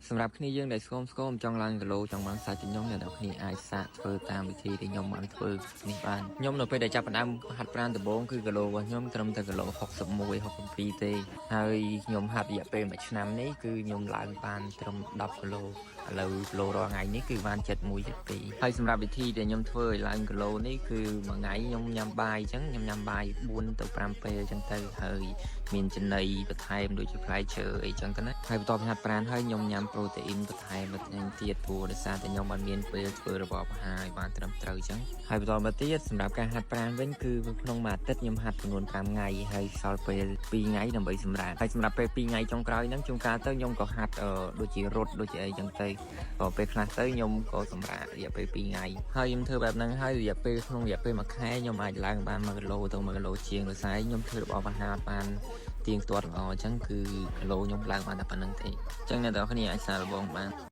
សម្រាប់គ្នាយើងដែលស្គមស្គមចង់ឡើងគីឡូចង់បានសាច់ខ្ញុំអ្នកនរគ្នាអាចសាកធ្វើតាមវិធីដែលខ្ញុំបានធ្វើនេះបានខ្ញុំនៅពេលដែលចាប់ផ្ដើមហាត់ប្រាណដំបូងគឺគីឡូរបស់ខ្ញុំត្រឹមតែគីឡូ61 62ទេហើយខ្ញុំហាត់រយៈពេល1ឆ្នាំនេះគឺខ្ញុំឡើងបានត្រឹម10គីឡូឥឡូវគីឡូរាល់ថ្ងៃនេះគឺបាន71 72ហើយសម្រាប់វិធីដែលខ្ញុំធ្វើឲ្យឡើងគីឡូនេះគឺមួយថ្ងៃខ្ញុំញ៉ាំបាយអញ្ចឹងខ្ញុំញ៉ាំបាយ4ទៅ5ពេលអញ្ចឹងទៅហើយមានចំណីបន្ថែមដូចជាផ្លែឈើអីចឹងទៅណាហើយបន្ទាប់ពីហាត់ប្រាណហើយខ្ញុំញ៉ាំប្រូតេអ៊ីនបន្ថែមបន្ថែមទៀតព្រោះដោយសារតែខ្ញុំអត់មានពេលធ្វើរបបអាហារឲ្យបានត្រឹមត្រូវអញ្ចឹងហើយបន្តមកទៀតសម្រាប់ការហាត់ប្រាណវិញគឺក្នុងមួយអាទិត្យខ្ញុំហាត់ចំនួន5ថ្ងៃហើយសល់ពេល2ថ្ងៃដើម្បីសម្រាកហើយសម្រាប់ពេល2ថ្ងៃចុងក្រោយហ្នឹងជួនកាលទៅខ្ញុំក៏ហាត់ដូចជារត់ដូចជាអីចឹងទៅក៏ពេលខ្លះទៅខ្ញុំក៏សម្រាករយៈពេល2ថ្ងៃហើយខ្ញុំធ្វើបែបហ្នឹងហើយរយៈពេលក្នុងរយៈពេល1ខែខ្ញុំអាចឡើងបាន1គីឡូទៅ1គីឡូជាងដោយសារខ្ញុំធ្វើរបបអាហារបានទៀងទាត់ល្អអញ្ចឹងគឺគីឡូខ្ញុំឡើងបានតែប៉ុណ្្នឹងទេអញ្ចឹងអ្នកទាំងអស់គ្នាអាចសាកល្បងបាន។